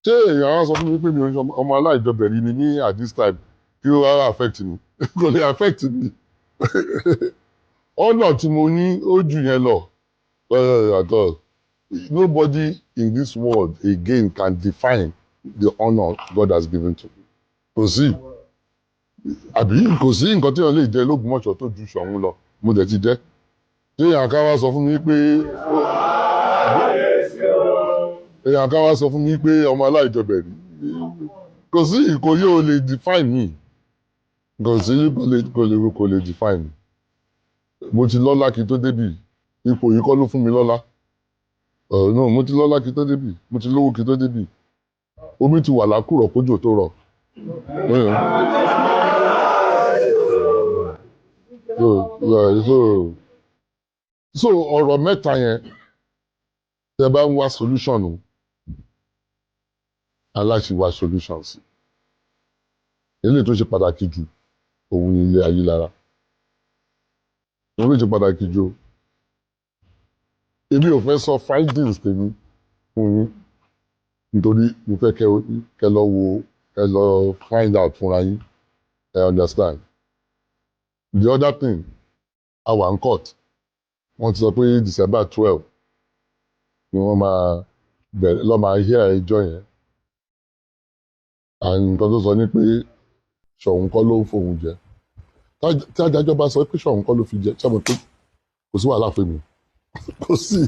Ṣé èèyàn á sọ fún mi pé mi ò ń ṣe ọmọ aláìjọbẹ̀rí ni ní at this time, kí ó wá affect mi? Kò lè affect mi. Ọ̀nà tí mo ní ó jù yẹn lọ at all. Nobody in this world again can define the honour God has given to me. Kò sí, àbí kò sí nǹkan tí wọ́n lè jẹ l'Ógbómọ̀ṣọ́ tó ju Ṣọ̀ún lọ. Mo dẹ̀ ti jẹ́. Ṣé èèyàn kan wá sọ fún mi pé èèyàn kan wá sọ fún mi pé ọmọ aláìjọbẹ̀rí? Kò sí, kò yóò lè define me. Kò sí, kò lè define me. Mo ti lọ́lá kí n tó débì. Ipò yìí kọ́ ló fún mi lọ́lá. No, mo ti lọ́lá kí n tó débì, mo ti lówó kí n tó débì. Omi ti wà lákùrọ̀ kójò tó rọ̀. So ọ̀rọ̀ mẹ́ta yẹn, tẹ́ bá ń wá solution o, aláṣẹ wá solution sí. Eléyìí tó ṣe pàtàkì jù, òun ni ilé ayé lára. Òun ló ṣe pàtàkì jù o. Èmi ò fẹ́ sọ findings tèmi fún yín nítorí mo fẹ́ kẹ́ lọ wo, kẹ́ lọ find out fúnra yín. I understand. The other thing, a wà ń court. Wọ́n ti sọ pé December 12 ni wọ́n máa bẹ̀rẹ̀ lọ́ máa hear ẹjọ́ yẹn. And nǹkan tó sọ ni pé Ṣọ̀ún kọ́ ló ń fòun jẹ. Tí adájọ́ bá sọ pé Ṣọ̀ún kọ́ ló fi jẹ, ṣé mo pé kò sí wàhálà fún mi? Kò sí.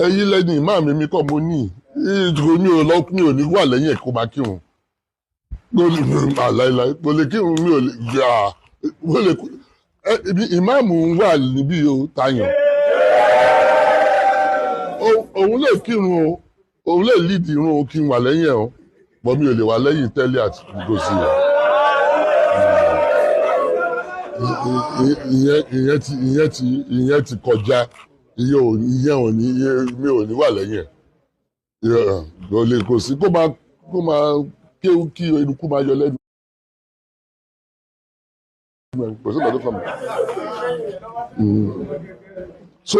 Ẹ̀yin lẹ́ni ìmáàmù mi kọ́ mo ní. Mi ò lọ, mi ò ní wà lẹ́yìn ẹ̀ kó máa kírun. Kò lè láìláì, kò lè kírun, mi ò lè gbà. Mo lè ìmáàmù wà níbí o, tayàn. Òun lè kírun o, òun lè lead irun o, kí n wà lẹ́yìn ẹ̀ o, but mi ò lè wà lẹ́yìn tẹ́lẹ̀ àti kò sí o. Ìyẹn ti kọjá. Ìyẹn ò ní mi ò ní wà lẹ́yìn ẹ̀. Kò lè, kò sí, kó máa kéwú kí eruku máa yọ lẹ́nu. Kò sí ìgbà tó kàn mí. So